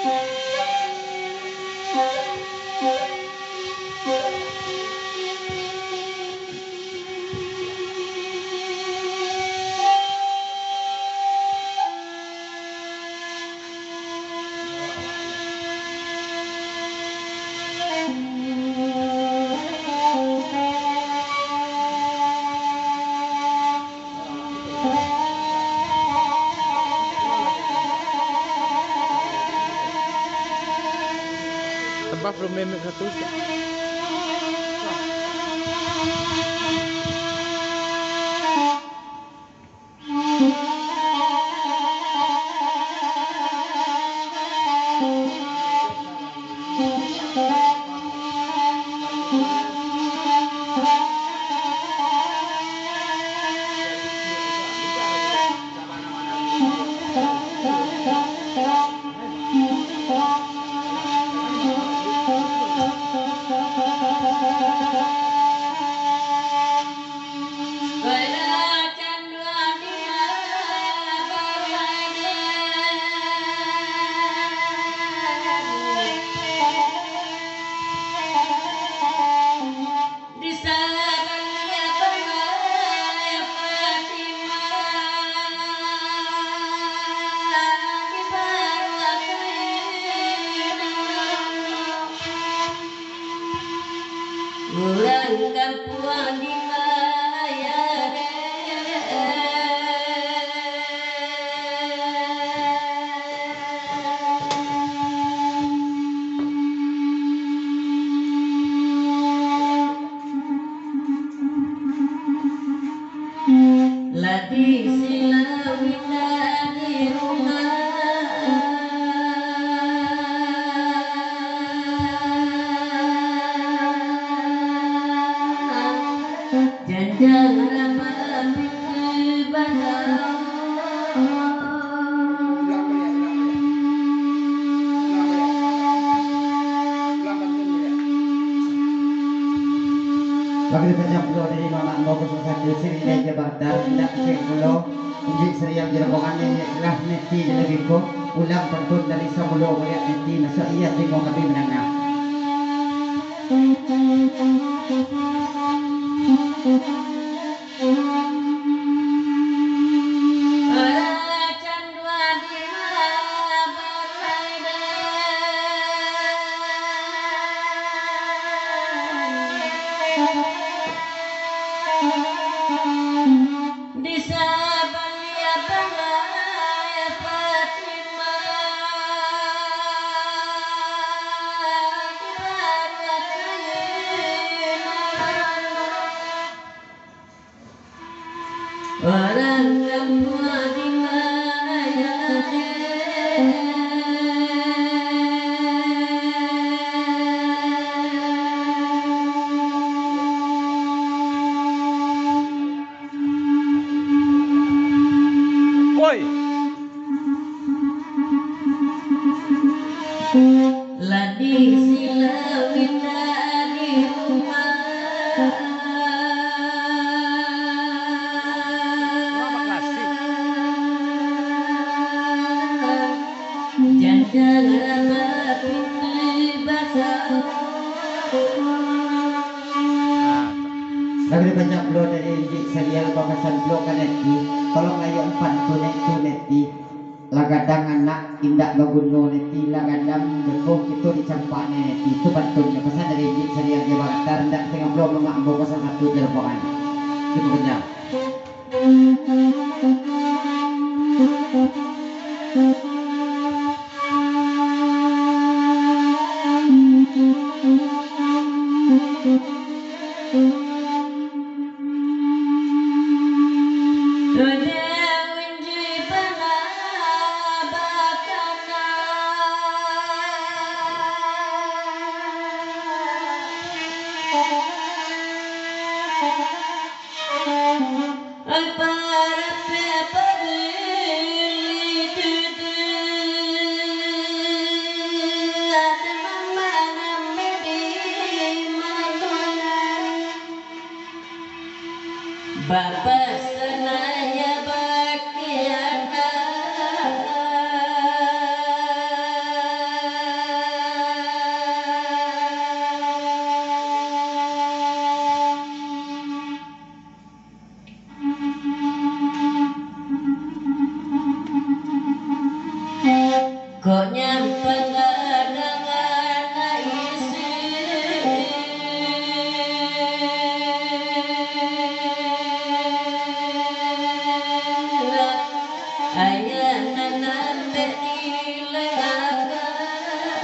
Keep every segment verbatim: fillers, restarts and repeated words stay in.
Tebas belum memek satu. Urang kampuang di Mayae. Lah di silau indak di rumah. Janjang rama pintu basa. Bagi dipanjang pulo dari nonakno kosong satu siri Raja Baghdad, indak sing pulo, Indik Sariang Jerombongan yang lah neti jadi biko, ulang pantun dari samulo baliak neti, masuak iya telingo kami mandanga. Di sabaliak balai Fatimah, di baruah kayu marano. Urang kampuang di Mayae. Oi. Lah di silau indak di rumah. Janjang rama pintu basa. Lagu dibaco pulo dari Indik Sariang, bapasan pulo ka neti, tolong layok pantun itu neti. Lah gadang anak indak baguno neti, lah gadang beko kito dicampak neti. Itu pantunnyo, pasan dari Indik Sariang Raja Baghdad, indak satangah pulo mamak ambo kosong satu Jerombongan. Cukup kenyang. Kok nyampang ka dangan isi. Ayah nan ambek nilai akal.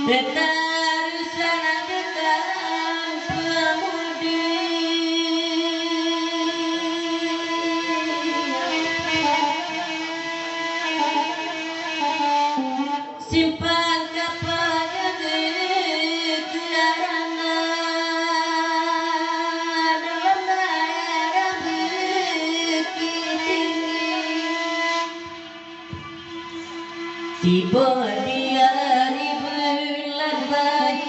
Tetarusan di kampung mudi. Simpang kapal Tiarana dalam daerah Bukittinggi. Tibo di ari bulan Baik.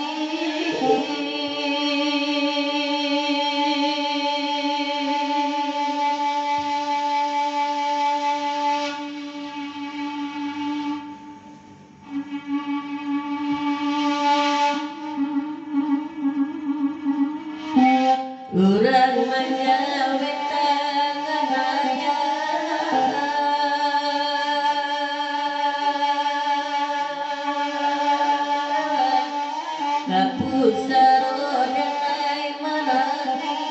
Urang manjawek tangan ayah, ka pusaro denai manangih.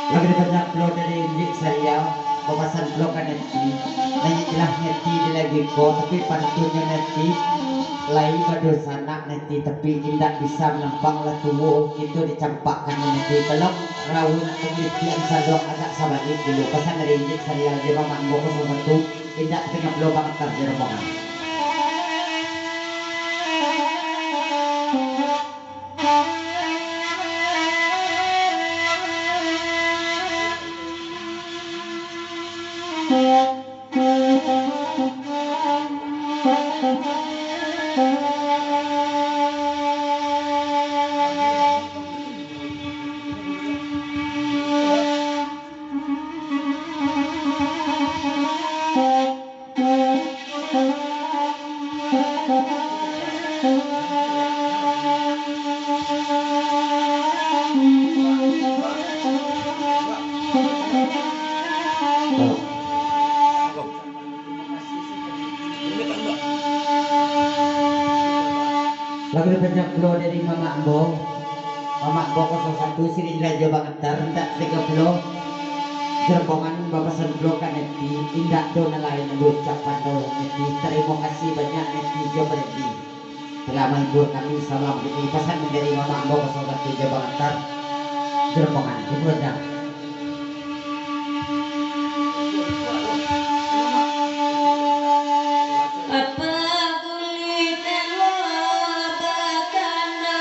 Lagi banyak pulo dari Indik Sarial, bapasan pulo ka Neti. Nan jelas Neti di lagi ko, tapi pantunnyo Neti, lai badunsanak Neti, tapi indak bisa manampang lah tuo, kito dicampakkan Neti. Tolong raun pangalitian saluang agak sabalik dulu. Pasan dari Indik Sarial di Mamak Ambo kosong satu. Indak tangah pulo banget tarjadi rombongan. Lagu dipanjang pulo dari Mamak Ambo. Mamak Ambo kosong satu, Sri Rajo Bangatar, mintak tigo puluh. Rombongan bapasan pulo ka Neti, indak do nan lain diucapkan doh Neti. Tarimo kasih banyak Neti jo Bredi. Telah menghibur kami salam ini. Pasan dari Mamak Ambo kosong satu Rajo Bangatar. Rombongan, dipanjang. Apa kulit elok bakanda,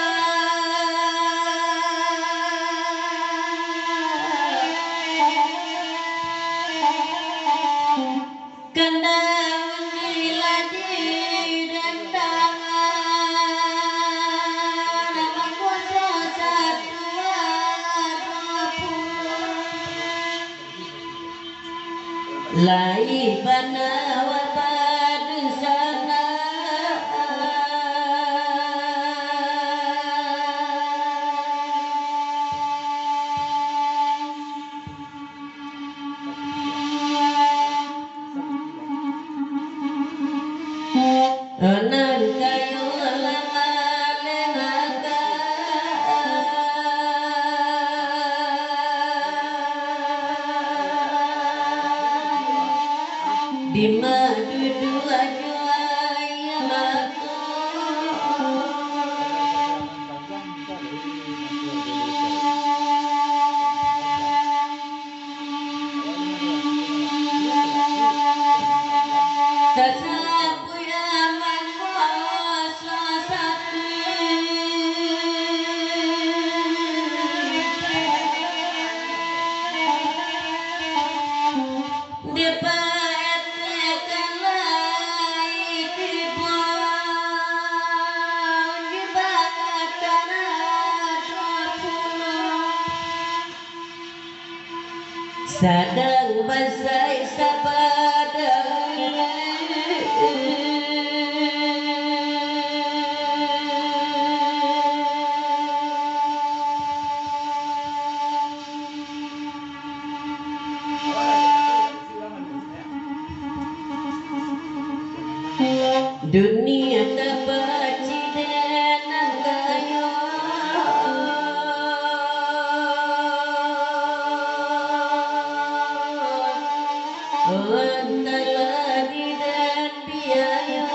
kanda unji laji dandangan, mangkuaso satua duo puluah. Lai bana wak badunsanak. Nan kayo laleh-laleh, di ma duduak jo ayah mato. Sasapuik aman kuaso sati. Dipaetekanlah Sadang basai sabadang. Dunia tapaci den anggayo, antahlah di den biayo.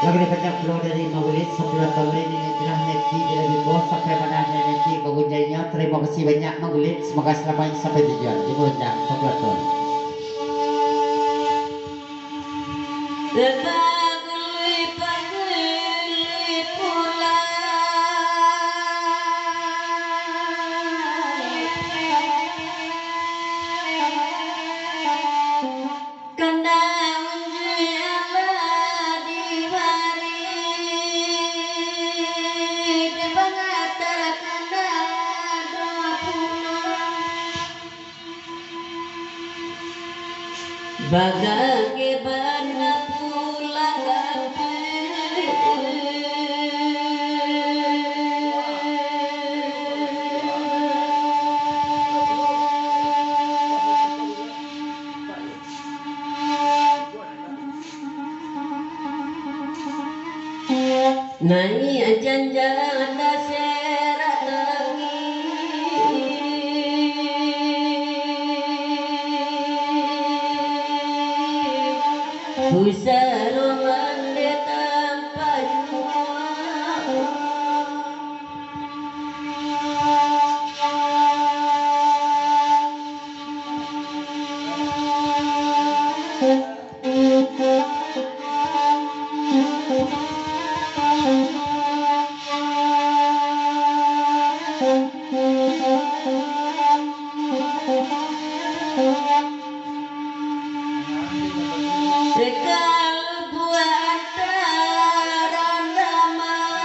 Lagi banyak pulo dari Maulid, sapuluah tahun ini telah naiki dari bos sampai mana naiki bagunjainya. Terima kasih banyak Maulid, semoga selamat sampai tujuan. Di puncak sapuluah tahun. Pagui-pagui pulang. Kana unjuik alah dibari, di pangatar kana dua puluah. Bagage bana pulang. Naiak janjang taserak tangih, pusaro mandeh tampayuang. Kalbu antaro damai.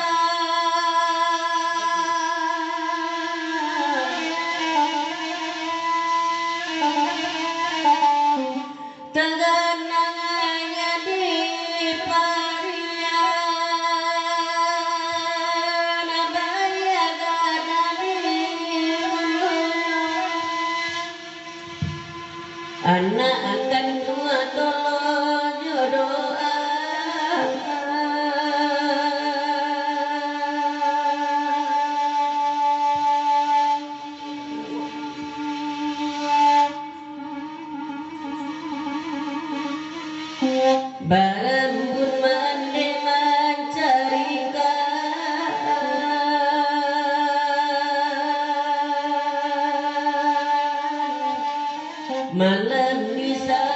Taganang jadi parian, baiak gadang di ulu. Anak kanduang tolong jo doa. Barambun mandeh mancari ikan, malam bisa